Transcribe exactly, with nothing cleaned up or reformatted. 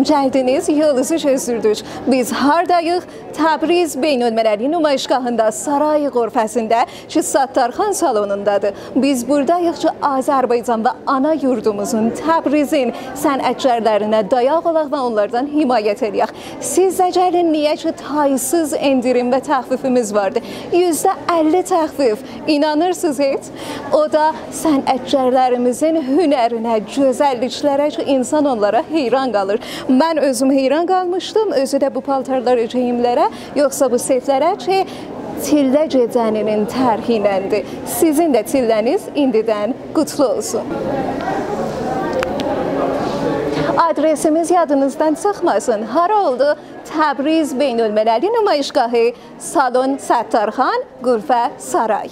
گلدینیز، یولونوزو گؤزله‌دیک. بیز هارداییق؟ تبریز بین‌المللی نمایشگاهیندا، سارای غرفه‌سینده کی، ستارخان سالونوندادیر. بیز بوراداییق کی، آذربایجان و آنا یوردوموزون، تبریزین صنعتکارلارینه دایاق اولاق و اونلاردان حمایت ائله‌یک. سیز ده گلین، نییه کی، تایسیز اندیریم و تخفیفیمیز واردیر. یوزده اللی تخفیف. اینانیرسینیز هئچ؟ او دا صنعتکارلاریمیزین هنرینه، گؤزللیکلره کی، اینسان اونلارا حیران قالیر. من اؤزوم حیران قالمیشدیم، اؤزو ده بو پالتارلارا، گئییملره، یوخسا بو ستلره کی، تیلله گئجه‌نینین طرحی ایلندیر. سیزین ده تیلله‌نیز ایندیدن قوتلو اولسون. آدرسیمیز یادینیزدان چیخماسین. هارا اولدو؟ تبریز بین‌المللی نمایشگاهی، سالون ستارخان، غرفه سارای.